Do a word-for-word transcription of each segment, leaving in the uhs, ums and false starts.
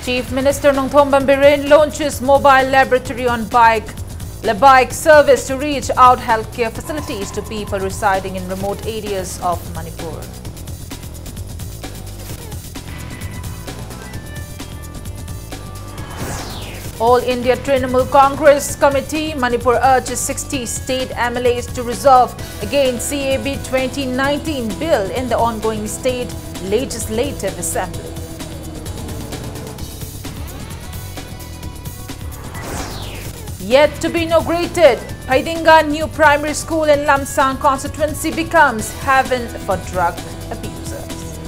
Chief Minister Nongthombam Biren launches mobile laboratory on bike, Labike service to reach out healthcare facilities to people residing in remote areas of Manipur. All India Trinamool Congress Committee Manipur urges sixty state M L As to resolve against C A B twenty nineteen bill in the ongoing state legislative assembly. Yet to be inaugurated, Pheidinga New Primary School in Lamsang constituency becomes haven for drug abusers.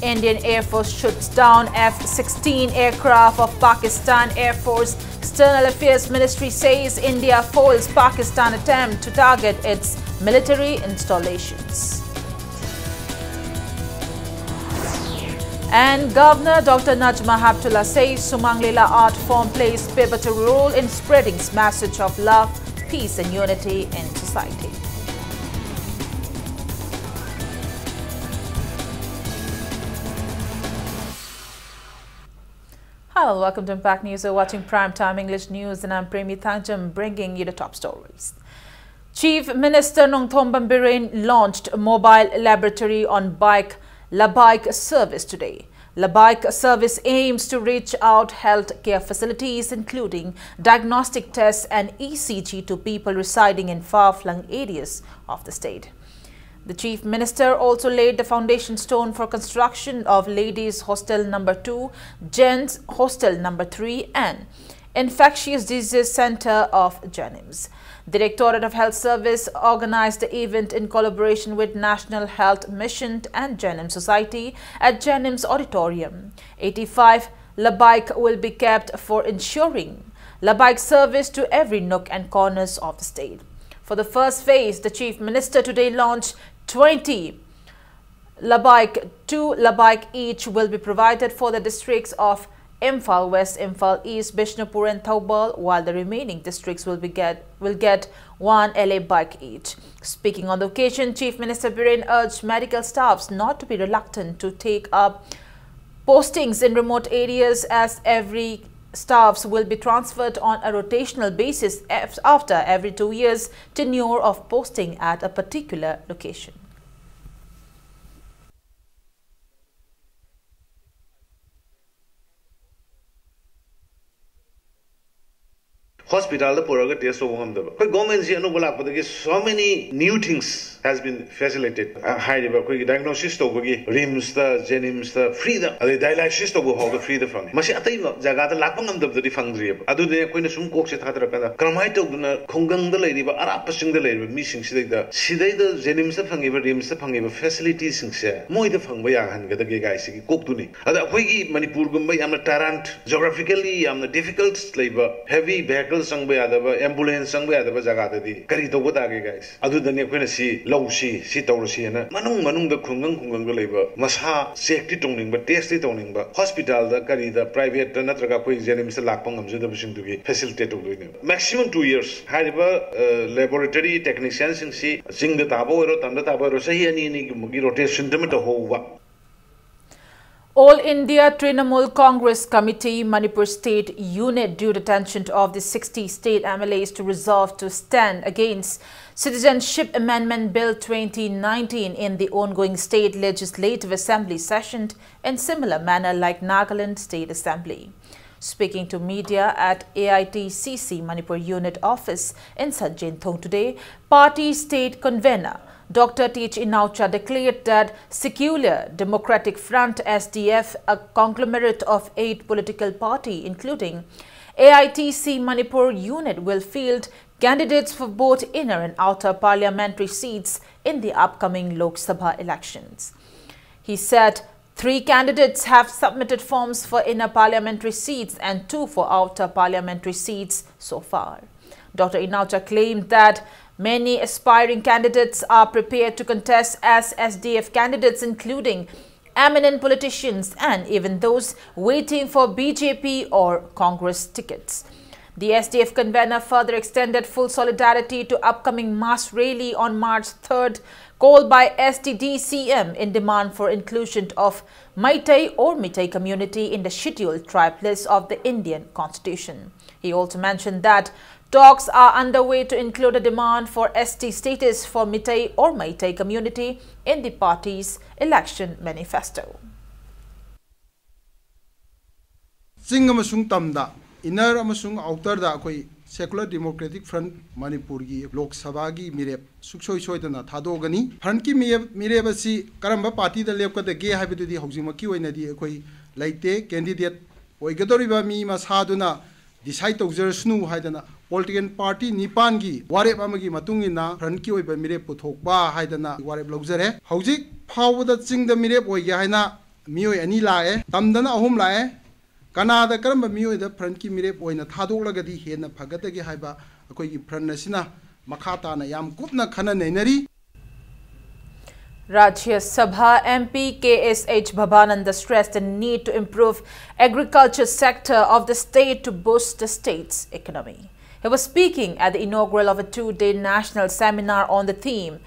Indian Air Force shoots down F sixteen aircraft of Pakistan Air Force. External Affairs Ministry says India foils Pakistan attempt to target its military installations. And Governor Doctor Najma Heptulla says Sumang Lila art form plays pivotal role in spreading message of love, peace and unity in society. Hello, welcome to Impact News. You're watching Prime Time English News, and I'm Premi Thangjam, bringing you the top stories. Chief Minister Nongthombam Biren launched a mobile laboratory on bike, Labike service today. Labike service aims to reach out healthcare facilities, including diagnostic tests and E C G, to people residing in far-flung areas of the state. The Chief Minister also laid the foundation stone for construction of Ladies Hostel Number Two, Gents Hostel Number Three, and Infectious Diseases Center of JNIMS. Directorate of Health Service organized the event in collaboration with National Health Mission and JNIMS Society at JNIMS Auditorium. Eighty-five Labike will be kept for ensuring Labike service to every nook and corners of the state. For the first phase, the Chief Minister today launched twenty Labike, two Labike each will be provided for the districts of Imphal West, Imphal East, Bishnupur and Thoubal, while the remaining districts will be get will get one L A bike each. Speaking on the occasion, Chief Minister Biren urged medical staffs not to be reluctant to take up postings in remote areas, as every staffs will be transferred on a rotational basis af- after every two years tenure of posting at a particular location. Hospitalꯗ ꯄꯨꯔꯒ test ꯇꯧꯕ ꯉꯝꯗꯕ꯫ ꯑꯩꯈꯣꯏ governmentꯁꯤ ꯑꯅꯧꯕ ꯂꯥꯛꯄꯗꯒꯤ so many new things has been facilitated꯫ ꯑ, ꯍꯥꯏꯔꯤꯕ ꯑꯩꯈꯣꯏꯒꯤ diagnosis ꯇꯧꯕꯒꯤ RIMSꯇ, JNIMSꯇ freeꯗ, ꯑꯗꯩ dialysis ꯇꯧꯕ ꯐꯥꯎꯗ freeꯗ ꯐꯪꯉꯤ꯫ ꯃꯁꯤ ꯑꯇꯩ ꯖꯒꯥꯗ ꯂꯥꯛꯄ ꯉꯝꯗꯕꯗꯗꯤ ꯐꯪꯗ꯭ꯔꯤꯑꯕ꯫ ꯑꯗꯨꯅꯦ ꯑꯩꯈꯣꯏꯅ ꯁꯨꯝ ꯀꯣꯛꯁꯦ ꯊꯥꯗꯔꯀꯥꯟꯗ ꯀꯔꯝꯍꯥꯏꯅ ꯇꯧꯗꯅ ꯈꯨꯡꯒꯪꯗ ꯂꯩꯔꯤꯕ, ꯑꯔꯥꯞꯄꯁꯤꯡꯗ ꯂꯩꯔꯤꯕ ꯃꯤꯁꯤꯡꯁꯤꯗꯩꯗ ꯁꯤꯗꯩꯗ JNIMSꯇ ꯐꯪꯉꯤꯕ, RIMSꯇ ꯐꯪꯉꯤꯕ facilitiesꯁꯤꯡꯁꯦ ꯃꯣꯏꯗ ꯐꯪꯕ ꯌꯥꯍꯟꯒꯗꯒꯦ ꯀꯥꯏꯁꯤꯒꯤ ꯀꯣꯛꯇꯨꯅꯤ꯫ ꯑꯗ ꯑꯩꯈꯣꯏꯒꯤ ꯃꯅꯤꯄꯨꯔꯒꯨꯝꯕ ꯌꯥꯝꯅ ꯇꯔꯥꯟ geographically ꯌꯥꯝꯅ difficult ꯂꯩꯕ, heavy vehicle ꯆꯪꯕ ꯌꯥꯗꯕ, ambulance ꯆꯪꯕ ꯌꯥꯗꯕ ꯖꯒꯥꯗꯗꯤ ꯀꯔꯤ ꯇꯧꯕ ꯇꯥꯒꯦ guys? ꯑꯗꯨꯗꯅꯤ ꯑꯩꯈꯣꯏꯅ ꯁꯤ ꯂꯧꯁꯤ, ꯁꯤ ꯇꯧꯔꯁꯤ ꯍꯥꯏꯅ ꯃꯅꯨꯡ ꯃꯅꯨꯡꯗ ꯈꯨꯡꯒꯪ ꯈꯨꯡꯒꯪꯗ ꯂꯩꯕ ꯃꯁꯥ checkꯇꯤ ꯇꯧꯅꯤꯡꯕ, testꯇꯤ ꯇꯧꯅꯤꯡꯕ, hospitalꯗ ꯀꯔꯤꯗ privateꯇ ꯅꯠꯇ꯭ꯔꯒ ꯑꯩꯈꯣꯏ JNIMSꯇ ꯂꯥꯛꯄ ꯉꯝꯖꯗꯕꯁꯤꯡꯗꯨꯒꯤ facilitate ꯇꯧꯗꯣꯏꯅꯦꯕ꯫ Maximum two years꯫ ꯍꯥꯏꯔꯤꯕ ꯑ, laboratory technicianꯁꯤꯡꯁꯤ ꯆꯤꯡꯗ ꯇꯥꯕ ꯑꯣꯏꯔꯣ, ꯇꯝꯗ ꯇꯥꯕ ꯑꯣꯏꯔꯣ, ꯆꯍꯤ ꯑꯅꯤ ꯑꯅꯤꯒꯨꯝꯕꯒꯤ rotation ꯑꯃ ꯇꯧꯍꯧꯕ꯫ All India Trinamool Congress Committee Manipur State Unit drew the attention of the sixty state M L As to resolve to stand against Citizenship Amendment Bill twenty nineteen in the ongoing State Legislative Assembly session in similar manner like Nagaland State Assembly. Speaking to media at A I T C C Manipur Unit Office in Sajenthong today, party state convener Doctor T H Inaocha declared that Secular Democratic Front, S D F, a conglomerate of eight political party including A I T C Manipur Unit, will field candidates for both inner and outer parliamentary seats in the upcoming Lok Sabha elections. He said three candidates have submitted forms for inner parliamentary seats and two for outer parliamentary seats so far. Doctor Inaocha claimed that many aspiring candidates are prepared to contest as S D F candidates, including eminent politicians, and even those waiting for B J P or Congress tickets. The S D F convener further extended full solidarity to upcoming mass rally on March third, called by S T D C M in demand for inclusion of Meitei or Meitei community in the scheduled tribe list of the Indian Constitution. He also mentioned that talks are underway to include a demand for S T status for Meitei or Meitei community in the party's election manifesto. ꯆꯤꯡ ꯑꯃꯁꯨꯡ ꯇꯝꯗ, inner ꯑꯃꯁꯨꯡ outerꯗ ꯑꯩꯈꯣꯏ Secular Democratic Front ꯃꯅꯤꯄꯨꯔꯒꯤ ꯂꯣꯛ ꯁꯚꯥꯒꯤ ꯃꯤꯔꯦꯞ ꯁꯨꯡꯁꯣꯏ ꯁꯣꯏꯗꯅ ꯊꯥꯗꯣꯛꯑꯒꯅꯤ꯫ Frontꯀꯤ ꯃꯤꯔꯦꯞ, ꯃꯤꯔꯦꯞ ꯑꯁꯤ ꯀꯔꯝꯕ ꯄꯥꯔꯇꯤꯗ ꯂꯦꯞꯀꯗꯒꯦ ꯍꯥꯏꯕꯗꯨꯗꯤ ꯍꯧꯖꯤꯛꯃꯛꯀꯤ ꯑꯣꯏꯅꯗꯤ ꯑꯩꯈꯣꯏ ꯂꯩꯇꯦ꯫ Candidate ꯑꯣꯏꯒꯗꯧꯔꯤꯕ ꯃꯤ ꯃꯁꯥꯗꯨꯅ decide ꯇꯧꯖꯔꯁꯅꯨ ꯍꯥꯏꯗꯅ political party ꯅꯤꯄꯥꯟꯒꯤ ꯋꯥꯔꯦꯞ ꯑꯃꯒꯤ ꯃꯇꯨꯡ ꯏꯟꯅ frontꯀꯤ ꯑꯣꯏꯕ ꯃꯤꯔꯦꯞ ꯄꯨꯊꯣꯛꯄ ꯍꯥꯏꯗꯅ ꯋꯥꯔꯦꯞ ꯂꯧꯖꯔꯦ꯫ ꯍꯧꯖꯤꯛ ꯐꯥꯎꯕꯗ ꯆꯤꯡꯗ ꯃꯤꯔꯦꯞ ꯑꯣꯏꯒꯦ ꯍꯥꯏꯅ ꯃꯤꯑꯣꯏ ꯑꯅꯤ ꯂꯥꯛꯑꯦ, ꯇꯝꯗꯅ ꯑꯍꯨꯝ ꯂꯥꯛꯑꯦ꯫ ꯀꯅꯥꯗ ꯀꯔꯝꯕ ꯃꯤꯑꯣꯏꯗ frontꯀꯤ ꯃꯤꯔꯦꯞ ꯑꯣꯏꯅ ꯊꯥꯗꯣꯛꯂꯒꯗꯤ ꯍꯦꯟꯅ ꯐꯒꯗꯒꯦ ꯍꯥꯏꯕ ꯑꯩꯈꯣꯏꯒꯤ front ꯑꯁꯤꯅ ꯃꯈꯥ ꯇꯥꯅ ꯌꯥꯝ ꯀꯨꯞꯅ ꯈꯟꯅ ꯅꯩꯅꯔꯤ꯫ Rajya Sabha M P K S H Bhabananda stressed the need to improve agriculture sector of the state to boost the state's economy. He was speaking at the inaugural of a two-day national seminar on the theme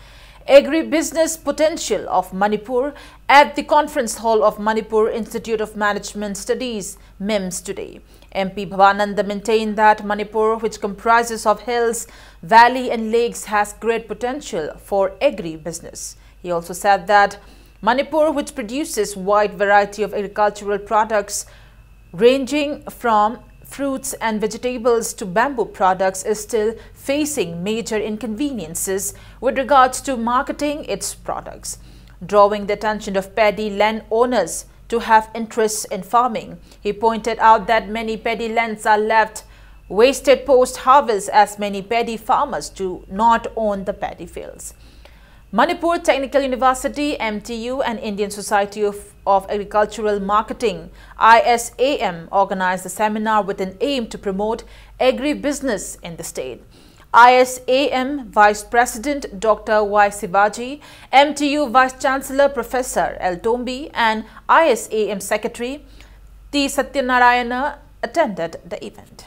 Agribusiness Potential of Manipur at the conference hall of Manipur Institute of Management Studies, MIMS, today. M P Bhabananda maintained that Manipur, which comprises of hills, valley and lakes, has great potential for agribusiness. He also said that Manipur, which produces wide variety of agricultural products ranging from fruits and vegetables to bamboo products, is still facing major inconveniences with regards to marketing its products, drawing the attention of paddy land owners to have interest in farming. He pointed out that many paddy lands are left wasted post-harvest, as many paddy farmers do not own the paddy fields. Manipur Technical University, M T U, and Indian Society of, of Agricultural Marketing, I S A M, organized a seminar with an aim to promote agribusiness in the state. I S A M Vice President Doctor Y Sivaji, M T U Vice Chancellor Professor L Tombi, and I S A M Secretary T Satyanarayana attended the event.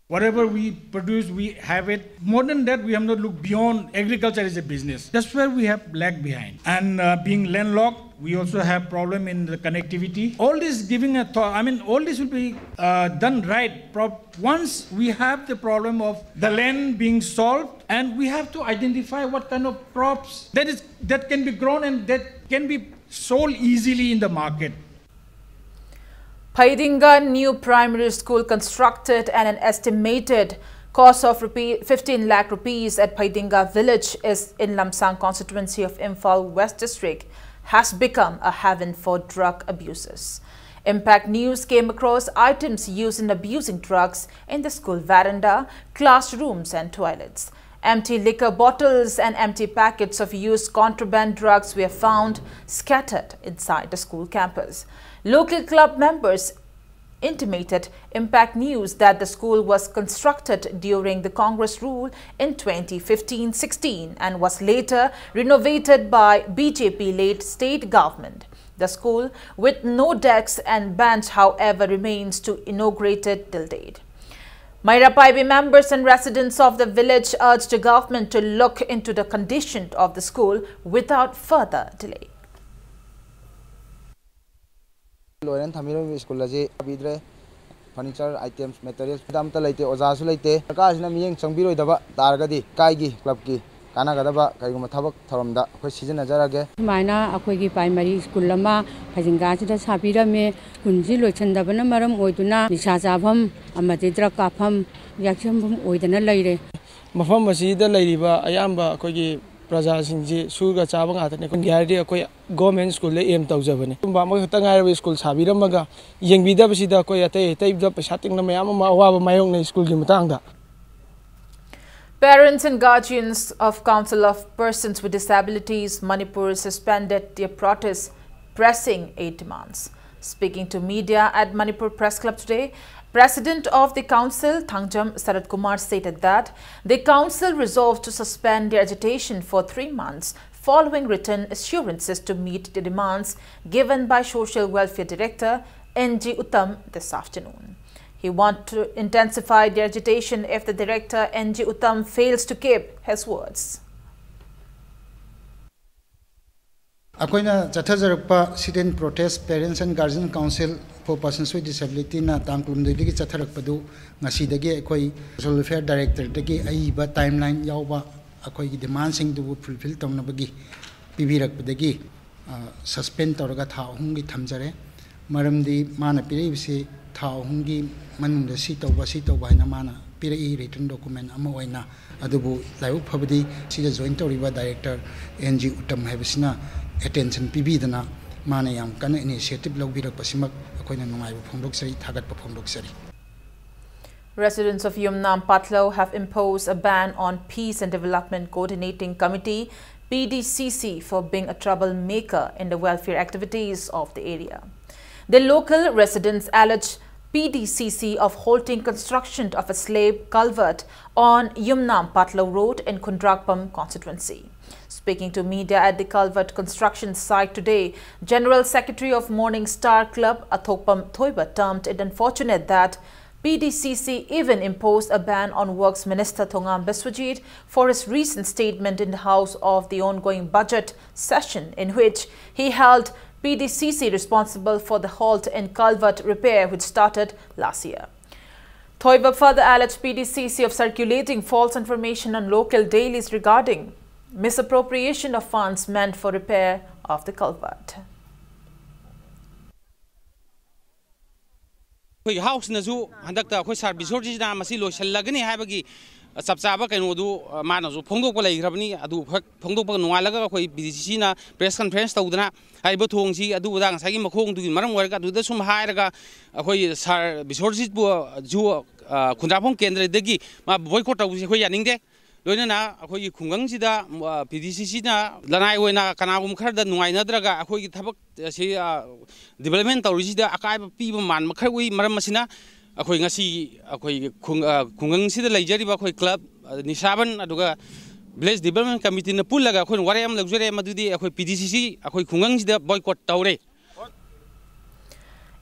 Whatever we produce, we have it. More than that, we have not looked beyond. Agriculture is a business. That's where we have lagged behind. And uh, being landlocked, we also have problem in the connectivity. All this giving a thought, I mean, all this will be uh, done right. Pro- once we have the problem of the land being solved, and we have to identify what kind of crops that is that can be grown and that can be sold easily in the market. Phaidinga New Primary School constructed and an estimated cost of rupee fifteen lakh rupees at Phaidinga village is in Lamsang constituency of Imphal West district has become a haven for drug abusers. Impact News came across items used in abusing drugs in the school veranda, classrooms and toilets. Empty liquor bottles and empty packets of used contraband drugs were found scattered inside the school campus. Local club members intimated Impact News that the school was constructed during the Congress rule in twenty fifteen sixteen and was later renovated by B J P led state government. The school, with no desks and bench, however, remains to inaugurated till date. Mairapaibi members and residents of the village urged the government to look into the condition of the school without further delay. ꯂꯣꯏꯔꯦꯅ ꯊꯝꯕꯤꯔꯝꯃꯤꯕ school ꯑꯁꯤ ꯄꯤꯗ꯭ꯔꯦ꯫ Furniture items, materials ꯑꯝꯇ ꯂꯩꯇꯦ, ꯑꯣꯖꯥꯁꯨ ꯂꯩꯇꯦ꯫ ꯁꯔꯀꯥꯔꯁꯤꯅ ꯃꯤꯠꯌꯦꯡ ꯆꯪꯕꯤꯔꯣꯏꯗꯕ ꯇꯥꯔꯒꯗꯤ ꯂꯩꯀꯥꯏꯒꯤ ꯀ꯭ꯂꯕꯀꯤ ꯀꯥꯟꯅꯒꯗꯕ ꯀꯔꯤꯒꯨꯝꯕ ꯊꯕꯛ ꯊꯧꯔꯝꯗ ꯑꯩꯈꯣꯏ ꯁꯤꯖꯤꯟꯅꯖꯔꯒꯦ꯫ ꯁꯨꯃꯥꯏꯅ ꯑꯩꯈꯣꯏꯒꯤ ꯄ꯭ꯔꯥꯏꯃꯔꯤ ꯁ꯭ꯀꯨꯜ ꯑꯃ ꯐꯩꯖꯤꯡꯒꯥꯁꯤꯗ ꯁꯥꯕꯤꯔꯝꯃꯦ꯫ ꯁ꯭ꯀꯨꯜꯁꯤ ꯂꯣꯏꯁꯤꯟꯗꯕꯅ ꯃꯔꯝ ꯑꯣꯏꯗꯨꯅ ꯅꯤꯁꯥ ꯆꯥꯐꯝ ꯑꯃꯗꯤ ꯗ꯭ꯔꯒ ꯀꯥꯞꯐꯝ, ꯌꯥꯛꯁꯟꯐꯝ ꯑꯣꯏꯗꯅ ꯂꯩꯔꯦ꯫ ꯃꯐꯝ ꯑꯁꯤꯗ ꯂꯩꯔꯤꯕ ꯑꯌꯥꯝꯕ ꯑꯩꯈꯣꯏꯒꯤ ꯄ꯭ꯔꯖꯥꯁꯤꯡꯁꯤ ꯁꯨꯔꯒ ꯆꯥꯕ ꯉꯥꯛꯇꯅꯤ꯫ ꯈꯨꯟꯒꯤ ꯍꯥꯏꯔꯗꯤ ꯑꯩꯈꯣꯏ ꯒꯣꯔꯃꯦꯟ ꯁ꯭ꯀꯨꯜꯗ ꯑꯦꯝ ꯇꯧꯖꯕꯅꯤ꯫ ꯑꯗꯨꯒꯨꯝꯕ ꯑꯃꯈꯛꯇ ꯉꯥꯏꯔꯕ ꯁ꯭ꯀꯨꯜ ꯁꯥꯕꯤꯔꯝꯃꯒ ꯌꯦꯡꯕꯤꯗꯕꯁꯤꯗ ꯑꯩꯈꯣꯏ ꯑꯇꯩ ꯑꯇꯩꯗ ꯄꯩꯁꯥ ꯇꯤꯡꯅ ꯃꯌꯥꯝ ꯑꯃ ꯑꯋꯥꯕ ꯃꯥꯌꯣꯛꯅꯩ ꯁ꯭ꯀꯨꯜꯒꯤ ꯃꯇꯥꯡꯗ꯫ Parents and guardians of Council of Persons with Disabilities Manipur suspended their protest, pressing eight demands. Speaking to media at Manipur Press Club today, President of the Council, Thangjam Sarat Kumar, stated that the council resolved to suspend their agitation for three months following written assurances to meet the demands given by Social Welfare Director N G Uttam this afternoon. He wants to intensify their agitation if the director N G Uttam fails to keep his words. ꯑꯩꯈꯣꯏꯅ ꯆꯠꯊꯖꯔꯛꯄ sit-in protest, Parents and Guardian Council for Persons with Disabilityꯅ ꯇꯥꯡ ꯀꯨꯟꯍꯨꯝꯗꯣꯏꯗꯒꯤ ꯆꯠꯊꯔꯛꯄꯗꯨ ꯉꯁꯤꯗꯒꯤ ꯑꯩꯈꯣꯏ Social Welfare Directorꯗꯒꯤ ꯑꯏꯕ timeline ꯌꯥꯎꯕ ꯑꯩꯈꯣꯏꯒꯤ demandꯁꯤꯡꯗꯨꯕꯨ fulfil ꯇꯧꯅꯕꯒꯤ ꯄꯤꯕꯤꯔꯛꯄꯗꯒꯤ suspend ꯇꯧꯔꯒ ꯊꯥ ꯑꯍꯨꯝꯒꯤ ꯊꯝꯖꯔꯦ꯫ ꯃꯔꯝꯗꯤ ꯃꯥꯅ ꯄꯤꯔꯛꯏꯕꯁꯤ ꯊꯥ ꯑꯍꯨꯝꯒꯤ ꯃꯅꯨꯡꯗ ꯁꯤ ꯇꯧꯕ, ꯁꯤ ꯇꯧꯕ ꯍꯥꯏꯅ ꯃꯥꯅ ꯄꯤꯔꯛꯏ written document ꯑꯃ ꯑꯣꯏꯅ꯫ ꯑꯗꯨꯕꯨ ꯂꯥꯏꯕꯛ ꯐꯕꯗꯤ ꯁꯤꯗ join ꯇꯧꯔꯤꯕ Director N G Uttam ꯍꯥꯏꯕꯁꯤꯅ attention ꯄꯤꯕꯤꯗꯅ ꯃꯥꯅ ꯌꯥꯝ ꯀꯟꯅ initiative ꯂꯧꯕꯤꯔꯛꯄꯁꯤꯃꯛ ꯑꯩꯈꯣꯏꯅ ꯅꯨꯡꯉꯥꯏꯕ ꯐꯣꯡꯗꯣꯛꯆꯔꯤ, ꯊꯥꯒꯠꯄ ꯐꯣꯡꯗꯣꯛꯆꯔꯤ꯫ Residents of Yumnam Patlo have imposed a ban on Peace and Development Coordinating Committee, P D C C, for being a troublemaker in the welfare activities of the area. The local residents allege P D C C of halting construction of a slab culvert on Yumnam Patlo Road in Khundrakpam constituency. Speaking to media at the culvert construction site today, General Secretary of Morning Star Club, Athokpam Thoiba, termed it unfortunate that P D C C even imposed a ban on Works Minister Thongam Biswajit for his recent statement in the House of the ongoing budget session, in which he held P D C C responsible for the halt in culvert repair which started last year. Thoiba further alleged P D C C of circulating false information on local dailies regarding misappropriation of funds meant for repair of the culvert. ꯑꯩꯈꯣꯏ ꯍꯥꯎꯁꯅꯁꯨ ꯍꯟꯗꯛꯇ ꯑꯩꯈꯣꯏ ꯁꯥꯔ ꯕꯤꯁꯣꯔꯖꯤꯠꯅ ꯃꯁꯤ ꯂꯣꯏꯁꯤꯜꯂꯒꯅꯤ ꯍꯥꯏꯕꯒꯤ ꯆꯞ ꯆꯥꯕ ꯀꯩꯅꯣꯗꯨ ꯃꯥꯅꯁꯨ ꯐꯣꯡꯗꯣꯛꯄ ꯂꯩꯈ꯭ꯔꯕꯅꯤ꯫ ꯑꯗꯨ ꯍꯦꯛ ꯐꯣꯡꯗꯣꯛꯄꯒ ꯅꯣꯡꯉꯥꯜꯂꯒ ꯑꯩꯈꯣꯏ ꯕꯤ ꯗꯤ ꯁꯤ ꯁꯤꯅ press conference ꯇꯧꯗꯅ ꯍꯥꯏꯔꯤꯕ ꯊꯣꯡꯁꯤ ꯑꯗꯨ ꯑꯗꯥ ꯉꯁꯥꯏꯒꯤ ꯃꯈꯣꯡꯗꯨꯒꯤ ꯃꯔꯝ ꯑꯣꯏꯔꯒ ꯑꯗꯨꯗ ꯁꯨꯝ ꯍꯥꯏꯔꯒ ꯑꯩꯈꯣꯏ ꯁꯥꯔ ꯕꯤꯁꯣꯔꯖꯤꯠꯄꯨꯁꯨ ꯈꯨꯟꯗ꯭ꯔꯥꯛꯐꯝ ꯀꯦꯟꯗ꯭ꯔꯗꯒꯤ ꯃꯥ boycott ꯇꯧꯕꯁꯤ ꯑꯩꯈꯣꯏ ꯌꯥꯅꯤꯡꯗꯦ꯫ ꯂꯣꯏꯅꯅ ꯑꯩꯈꯣꯏꯒꯤ ꯈꯨꯡꯒꯪꯁꯤꯗ ꯄꯤ ꯗꯤ ꯁꯤ ꯁꯤꯅ ꯂꯅꯥꯏ ꯑꯣꯏꯅ ꯀꯅꯥꯒꯨꯝꯕ ꯈꯔꯗ ꯅꯨꯡꯉꯥꯏꯅꯗ꯭ꯔꯒ ꯑꯩꯈꯣꯏꯒꯤ ꯊꯕꯛ ꯑꯁꯤ ꯗꯤꯕꯂꯞꯃꯦꯟ ꯇꯧꯔꯤꯁꯤꯗ ꯑꯀꯥꯏꯕ ꯄꯤꯕ ꯃꯥꯟꯕ ꯈꯔ ꯎꯏ꯫ ꯃꯔꯝ ꯑꯁꯤꯅ ꯑꯩꯈꯣꯏ ꯉꯁꯤ ꯑꯩꯈꯣꯏꯒꯤ ꯈꯨꯡ- ꯑ, ꯈꯨꯡꯒꯪꯁꯤꯗ ꯂꯩꯖꯔꯤꯕ ꯑꯩꯈꯣꯏ ꯀ꯭ꯂꯕ, ꯑ, ꯅꯤꯁꯥꯕꯟ, ꯑꯗꯨꯒ ꯚꯤꯂꯦꯖ ꯗꯤꯕꯂꯞꯃꯦꯟ ꯀꯃꯤꯇꯤꯅ ꯄꯨꯜꯂꯒ ꯑꯩꯈꯣꯏꯅ ꯋꯥꯔꯦꯞ ꯑꯃ ꯂꯧꯖꯔꯦ, ꯃꯗꯨꯗꯤ ꯑꯩꯈꯣꯏ ꯄꯤ ꯗꯤ ꯁꯤ ꯁꯤ ꯑꯩꯈꯣꯏ ꯈꯨꯡꯒꯪꯁꯤꯗ ꯕꯣꯏꯀꯣꯠ ꯇꯧꯔꯦ꯫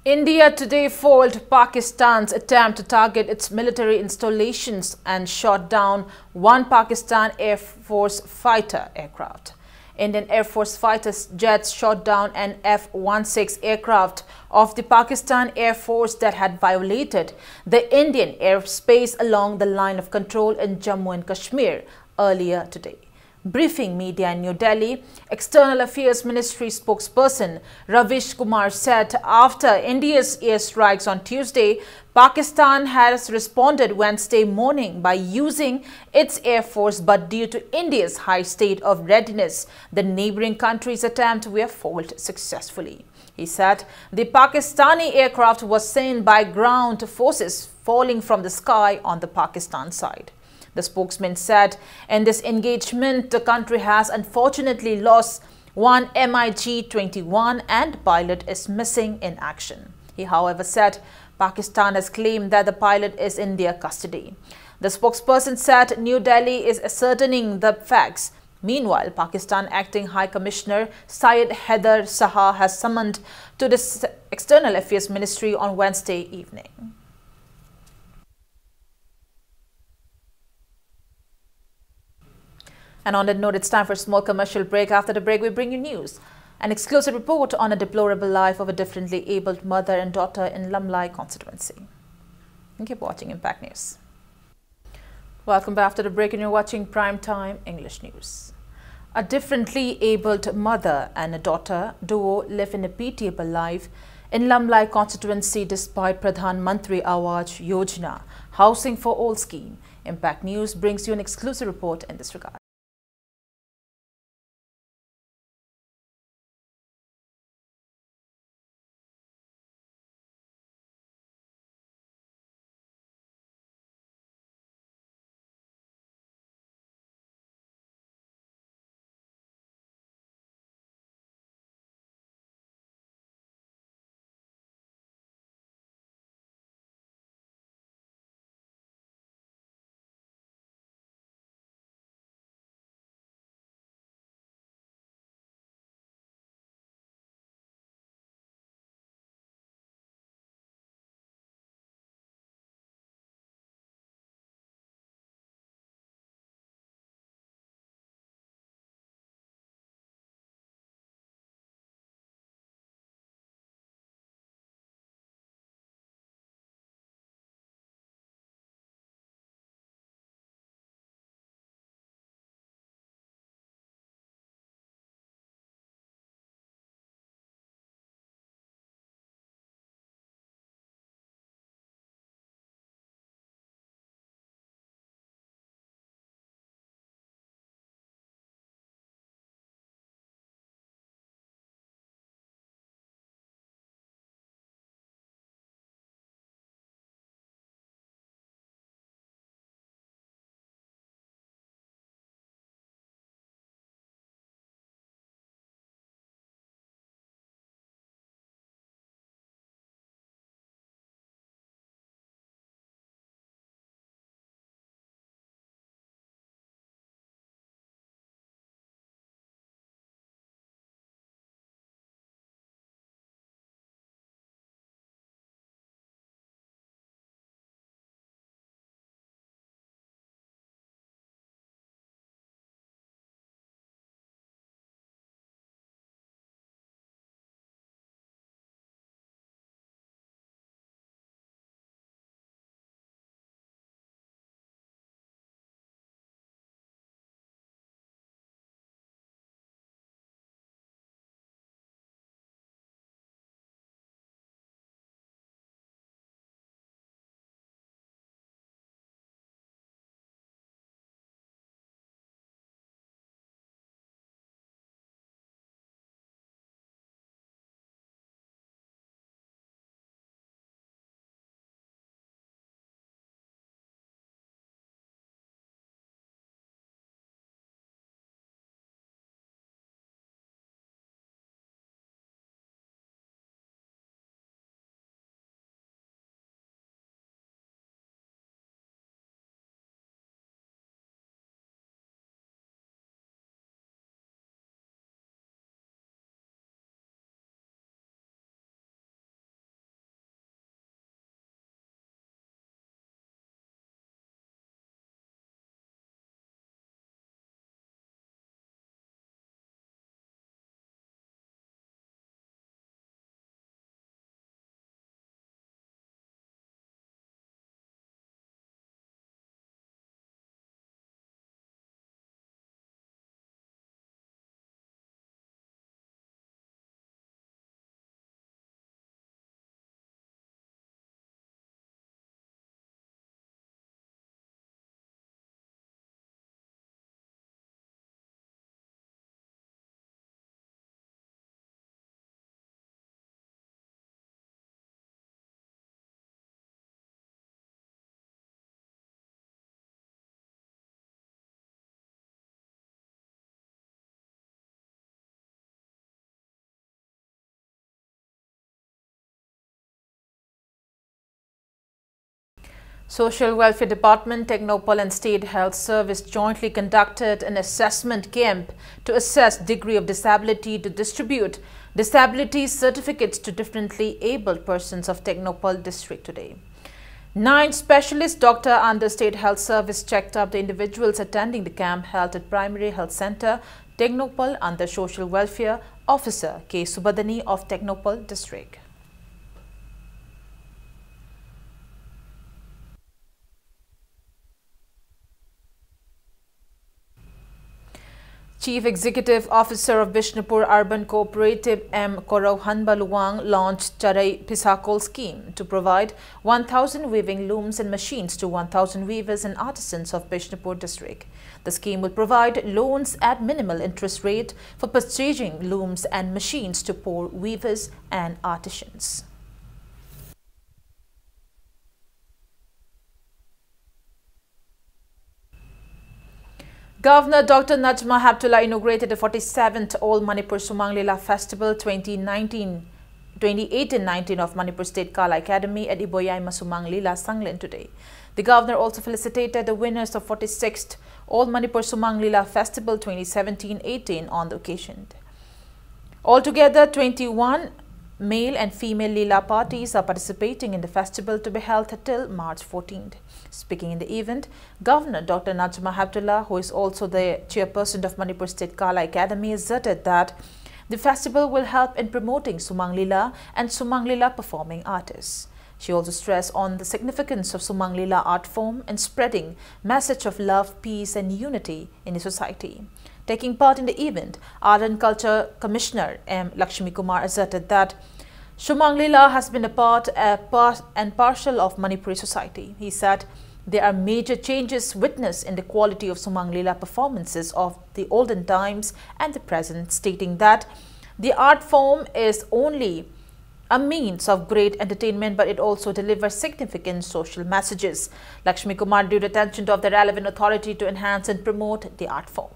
India today foiled Pakistan's attempt to target its military installations and shot down one Pakistan Air Force fighter aircraft. Indian Air Force fighter jets shot down an F one six aircraft of the Pakistan Air Force that had violated the Indian airspace along the line of control in Jammu and Kashmir earlier today. Briefing media in New Delhi, External Affairs Ministry spokesperson Ravish Kumar said after India's airstrikes on Tuesday, Pakistan has responded Wednesday morning by using its air force, but due to India's high state of readiness, the neighboring country's attempt were foiled successfully. He said the Pakistani aircraft was seen by ground forces falling from the sky on the Pakistan side. The spokesman said in this engagement, the country has unfortunately lost one MiG twenty-one and pilot is missing in action. He, however, said Pakistan has claimed that the pilot is in their custody. The spokesperson said New Delhi is ascertaining the facts. Meanwhile, Pakistan Acting High Commissioner Syed Haider Shah has summoned to the External Affairs Ministry on Wednesday evening. And on that note, it's time for a small commercial break. After the break, we bring you news. An exclusive report on a deplorable life of a differently abled mother and daughter in Lamlai constituency. And keep watching Impact News. Welcome back. After the break, and you're watching Prime Time English News. A differently abled mother and a daughter duo live in a pitiable life in Lamlai constituency despite Pradhan Mantri Awas Yojana, Housing for All scheme. Impact News brings you an exclusive report in this regard. Social Welfare Department, Technopal and State Health Service jointly conducted an assessment camp to assess degree of disability to distribute disability certificates to differently abled persons of Technopal district today. Nine specialist doctor under State Health Service checked up the individuals attending the camp held at Primary Health Center, Technopal under Social Welfare Officer K Subadani of Technopal district. Chief Executive Officer of Bishnupur Urban Cooperative M Korohanba Luwang launched Charai Phisakol scheme to provide one thousand weaving looms and machines to one thousand weavers and artisans of Bishnupur district. The scheme will provide loans at minimal interest rate for purchasing looms and machines to poor weavers and artisans. Governor Doctor Najma Heptulla inaugurated the forty-seventh All Manipur Sumang Lila Festival twenty nineteen, twenty eighteen nineteen of Manipur State Kala Academy at Iboyaima Sumang Lila Sanglen today. The governor also felicitated the winners of forty-sixth All Manipur Sumang Lila Festival twenty seventeen eighteen on the occasion. Altogether, twenty-one male and female Lila parties are participating in the festival to be held till March fourteenth. Speaking in the event, Governor Doctor Najma Heptulla, who is also the chairperson of Manipur State Kala Academy, asserted that the festival will help in promoting Sumang Lila and Sumang Lila performing artists. She also stressed on the significance of Sumang Lila art form in spreading message of love, peace and unity in the society. Taking part in the event, Art and Culture Commissioner M Lakshmi Kumar asserted that Sumang Lila has been a part, a part and parcel of Manipuri society. He said there are major changes witnessed in the quality of Sumang Lila performances of the olden times and the present, stating that the art form is only a means of great entertainment, but it also delivers significant social messages. Lakshmi Kumar drew attention to the relevant authority to enhance and promote the art form.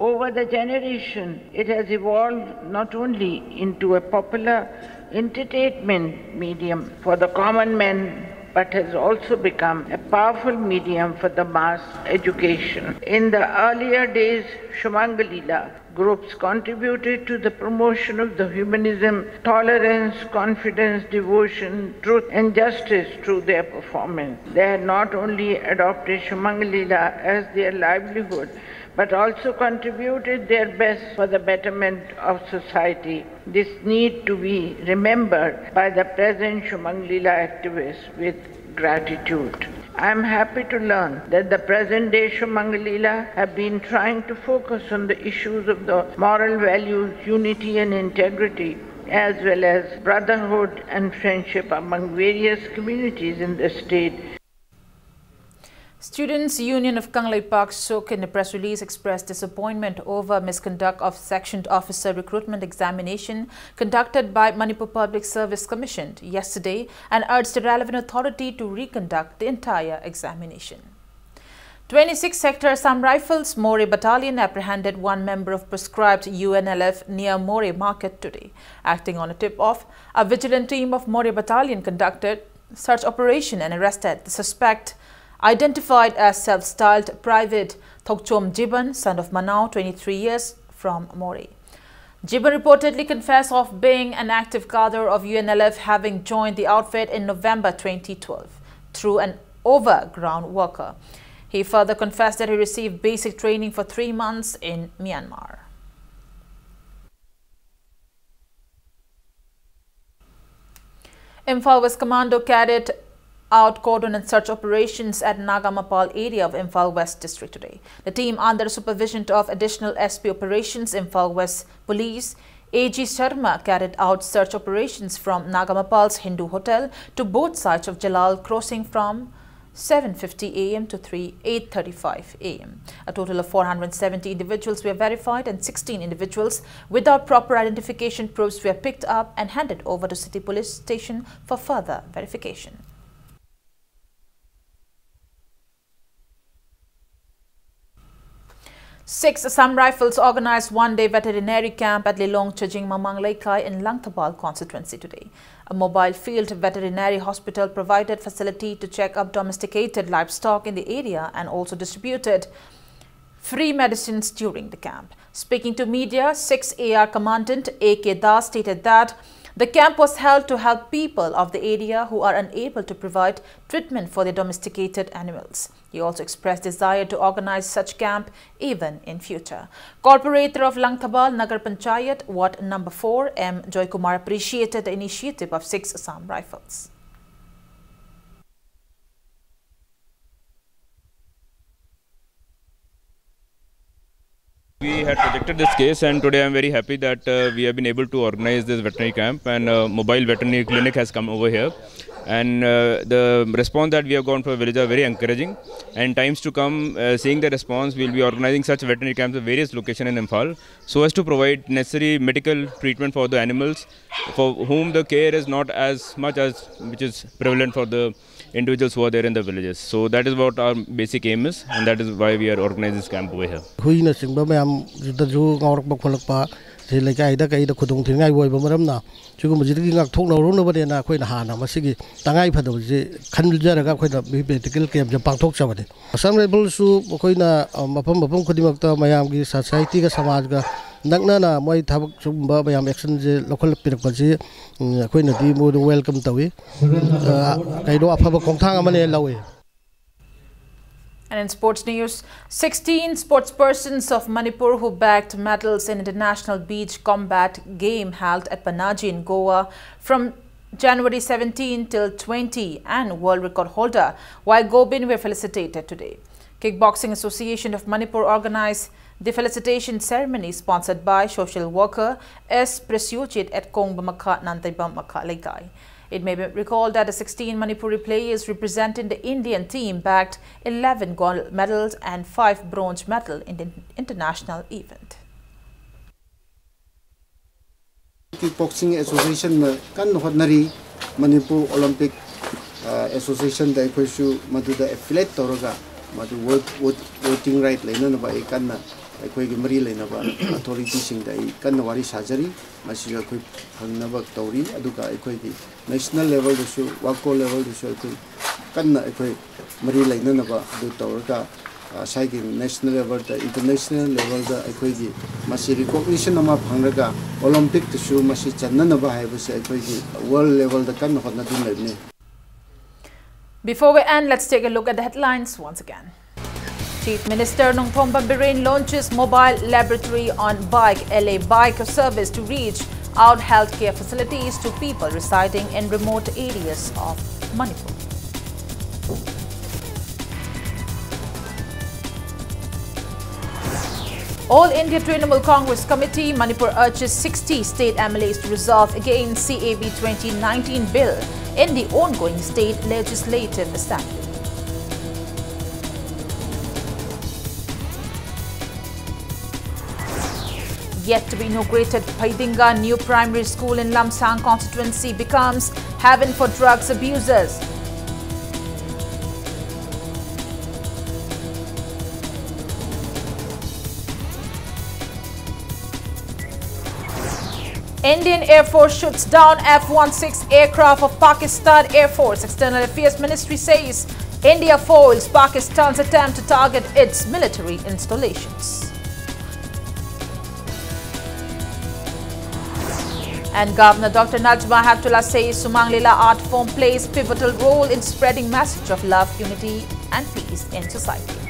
Over the generation, it has evolved not only into a popular entertainment medium for the common man, but has also become a powerful medium for the mass education. In the earlier days, Shumangalila groups contributed to the promotion of the humanism, tolerance, confidence, devotion, truth, and justice through their performance. They had not only adopted Shumangalila as their livelihood, but also contributed their best for the betterment of society. This need to be remembered by the present Shumangalila activists with gratitude. I am happy to learn that the present day Shumangalila have been trying to focus on the issues of the moral values, unity and integrity, as well as brotherhood and friendship among various communities in the state. Students Union of Kangleipak, SUK, in a press release expressed disappointment over misconduct of sectioned officer recruitment examination conducted by Manipur Public Service Commission yesterday and urged the relevant authority to reconduct the entire examination. Twenty-six Sector Assam Rifles Moreh Battalion apprehended one member of proscribed U N L F near Moreh Market today. Acting on a tip-off, a vigilant team of Moreh Battalion conducted search operation and arrested the suspect, identified as self-styled Private Thokchom Jiban, son of Manao, twenty-three years, from Moreh. Jiban reportedly confessed of being an active cadre of U N L F, having joined the outfit in November twenty twelve through an overground worker. He further confessed that he received basic training for three months in Myanmar. Imphal West Commando carried out cordon and search operations at Nagamapal area of Imphal West District today. The team, under supervision of Additional S P Operations, Imphal West Police, A G Sharma, carried out search operations from Nagamapal's Hindu Hotel to both sides of Jalal crossing from seven fifty A M to three, eight thirty-five A M. A total of four hundred seventy individuals were verified and sixteen individuals without proper identification proofs were picked up and handed over to City Police Station for further verification. Six Assam Rifles organized one-day veterinary camp at Lilong Chajing Mamang Leikai in Langthabal constituency today. A mobile field veterinary hospital provided facility to check up domesticated livestock in the area and also distributed free medicines during the camp. Speaking to media, six A R Commandant A K Das stated that the camp was held to help people of the area who are unable to provide treatment for their domesticated animals. He also expressed desire to organize such camp even in future. Corporator of Langthabal Nagar Panchayat, Ward number four, M Joykumar, appreciated the initiative of six Assam Rifles. We had projected this case, and today I'm very happy that uh, we have been able to organize this veterinary camp, and uh, mobile veterinary clinic has come over here. And uh, the response that we have gotten from the village are very encouraging. And times to come, uh, seeing the response, we'll be organizing such veterinary camps at various locations in Imphal, so as to provide necessary medical treatment for the animals, for whom the care is not as much as which is prevalent for the individuals who are there in the villages. So that is what our basic aim is, and that is why we are organizing this camp over here. ꯍꯨꯏꯅꯆꯤꯡꯕ ꯃꯌꯥꯝꯁꯤꯗꯁꯨ ꯉꯥꯎꯔꯛꯄ ꯈꯣꯠꯂꯛꯄ ꯁꯤ ꯂꯩꯀꯥꯏꯗ ꯀꯩꯗ ꯈꯨꯗꯣꯡ ꯊꯤꯅꯤꯡꯉꯥꯏ ꯑꯣꯏꯕ ꯃꯔꯝꯅ ꯁꯤꯒꯨꯝꯕꯁꯤꯗꯒꯤ ꯉꯥꯛꯊꯣꯛꯅꯍꯧꯅꯕꯅꯦꯅ ꯑꯩꯈꯣꯏꯅ ꯍꯥꯟꯅ ꯃꯁꯤꯒꯤ ꯇꯉꯥꯏ ꯐꯗꯕꯁꯤ ꯈꯟꯖꯔꯒ ꯑꯩꯈꯣꯏꯅ ꯃꯤ ꯃꯦꯗꯤꯀꯦꯜ ꯀꯦꯝꯞꯁꯦ ꯄꯥꯡꯊꯣꯛꯆꯕꯅꯤ꯫ ꯑꯁꯥꯝ ꯔꯥꯏꯐꯜꯁꯨ ꯑꯩꯈꯣꯏꯅ ꯃꯐꯝ ꯃꯐꯝ ꯈꯨꯗꯤꯡꯃꯛꯇ ꯃꯌꯥꯝꯒꯤ ꯁꯣꯁꯥꯏꯇꯤꯒ ꯁꯃꯥꯖꯒ ꯅꯛꯅꯅ ꯃꯣꯏ ꯊꯕꯛ ꯁꯤꯒꯨꯝꯕ ꯃꯌꯥꯝ ꯑꯦꯛꯁꯟꯁꯦ ꯂꯧꯈꯠꯄꯤꯔꯛꯄꯁꯤ ꯑꯩꯈꯣꯏꯅꯗꯤ ꯃꯣꯏꯗ ꯋꯦꯜꯀꯝ ꯇꯧꯏ꯫ ꯀꯩꯅꯣ ꯑꯐꯕ ꯈꯣꯡꯊꯥꯡ ꯑꯃꯅꯦ ꯂꯧꯏ꯫ And in sports news, sixteen sportspersons of Manipur who bagged medals in International Beach Combat Game held at Panaji in Goa from January seventeen till twenty and world record holder Y Gobin were felicitated today. Kickboxing Association of Manipur organized the felicitation ceremony sponsored by social worker S Presyojit at Kongba Makha Nantaibam Makha Leikai. It may be recalled that the sixteen Manipuri players representing the Indian team bagged eleven gold medals and five bronze medals in the international event. Kickboxing Association ꯅ ꯀꯟꯅ ꯍꯣꯠꯅꯔꯤ꯫ Manipur Olympic ꯑꯦꯁꯣꯁꯤꯌꯦꯁꯟꯗ ꯑꯩꯈꯣꯏꯁꯨ ꯃꯗꯨꯗ ꯑꯦꯐꯤꯂꯦꯠ ꯇꯧꯔꯒ ꯃꯗꯨ voting right ꯂꯩꯅꯅꯕ ꯑꯩ ꯀꯟꯅ ꯑꯩꯈꯣꯏꯒꯤ ꯃꯔꯤ ꯂꯩꯅꯕ authorityꯁꯤꯡꯗ ꯑꯩ ꯀꯟꯅ ꯋꯥꯔꯤ ꯁꯥꯖꯔꯤ꯫ ꯃꯁꯤꯁꯨ ꯑꯩꯈꯣꯏ ꯐꯪꯅꯕ ꯇꯧꯔꯤ꯫ ꯑꯗꯨꯒ ꯑꯩꯈꯣꯏꯒꯤ national levelꯗꯁꯨ, WACO levelꯗꯁꯨ ꯑꯩꯈꯣꯏ ꯀꯟꯅ ꯑꯩꯈꯣꯏ ꯃꯔꯤ ꯂꯩꯅꯅꯕ ꯑꯗꯨ ꯇꯧꯔꯒ ꯉꯁꯥꯏꯒꯤ national levelꯗ, international levelꯗ ꯑꯩꯈꯣꯏꯒꯤ ꯃꯁꯤ recognition ꯑꯃ ꯐꯪꯂꯒ Olympicꯇꯁꯨ ꯃꯁꯤ ꯆꯟꯅꯅꯕ ꯍꯥꯏꯕꯁꯦ ꯑꯩꯈꯣꯏꯒꯤ world levelꯗ ꯀꯟꯅ ꯍꯣꯠꯅꯗꯨꯅ ꯂꯩꯕꯅꯤ꯫ Before we end, let's take a look at the headlines once again. Chief Minister Nongthombam Biren launches mobile laboratory on bike, L A bike service to reach out healthcare facilities to people residing in remote areas of Manipur. All India Trinamool Congress Committee, Manipur urges sixty state M L As to resolve against C A B twenty nineteen bill in the ongoing state legislative assembly. Yet to be inaugurated Pheidinga New Primary School in Lamsang constituency becomes haven for drugs abusers. Indian Air Force shoots down F one six aircraft of Pakistan Air Force. External Affairs Ministry says India foils Pakistan's attempt to target its military installations. And Governor Doctor Najma Heptulla says Sumang Lila art form plays pivotal role in spreading message of love, unity and peace in society.